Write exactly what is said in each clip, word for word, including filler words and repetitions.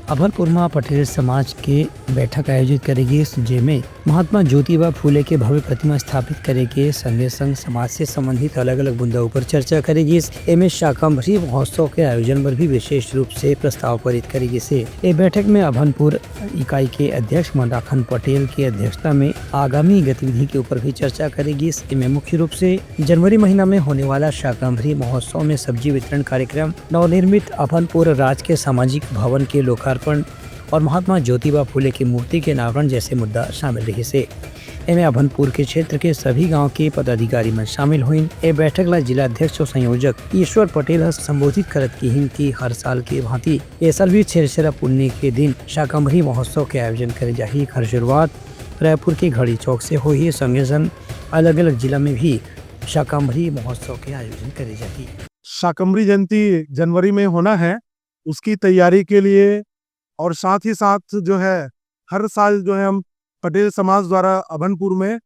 अभनपुर म पटेल समाज के बैठक आयोजित करे गिस, जेमे महात्मा ज्योतिबा फूले के भव्य प्रतिमा स्थापित करे के संगे संग समाज से संबंधित अलग-अलग मुद्दा ऊपर चर्चा करे गिस। एमे शाकंभरी महोत्सव के आयोजन बर भी विशेष रूप से प्रस्ताव पारित करे गिस हे। ए बैठक में अभनपुर इकाई के अध्यक्ष मंदाखन पटेल के अध्यक्षता में आगामी गतिविधि के ऊपर भी चर्चा करे गिस। एमे मुख्य रूप से जनवरी महीना में होने वाला शाकंभरी महोत्सव में सब्जी वितरण कार्यक्रम, नवनिर्मित अभनपुर राज के सामाजिक भवन के लोकार्पण और महात्मा ज्योतिबा फूले की मूर्ति के अनावरण जैसे मुद्दा शामिल रहिस हे। एमे अभनपुर के क्षेत्र के सभी गांव के पदाधिकारी मन शामिल होइन। ए बैठक ला जिला अध्यक्ष और संयोजक ईश्वर पटेल ह संबोधित करत किहिन कि हर साल के भांति ए साल भी छेरछेरा पुन्नी के दिन शाकंभरी महोत्सव के आयोजन करे जाही। एखर शुरुआत रायपुर के घड़ी चौक से होही। संगे संग अलग-अलग जिला में भी शाकंभरी महोत्सव के आयोजन करे जाही। शाकंभरी जयंती जनवरी में होना है, उसकी तैयारी के लिए और साथ ही साथ जो है, हर साल जो है, हम पटेल समाज द्वारा अभनपुर में,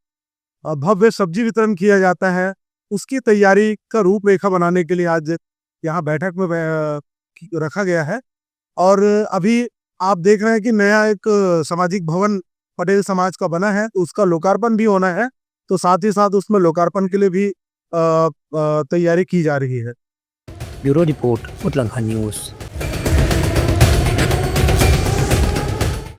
अ, भव्य सब्जी वितरण किया जाता है, उसकी तैयारी का रूपरेखा बनाने के लिए आज यहाँ बैठक में बै-, अ, रखा गया है। और अभी आप देख रहे हैं कि नया एक, अ, सामाजिक भवन पटेल समाज का बना है, तो उसका लोकार्पण भी होना है। तो साथ ही साथ उसमें लोकार्पण के लिए भी, अ, अ, तैयारी की जा रही है। Bureau report, Utlanga news.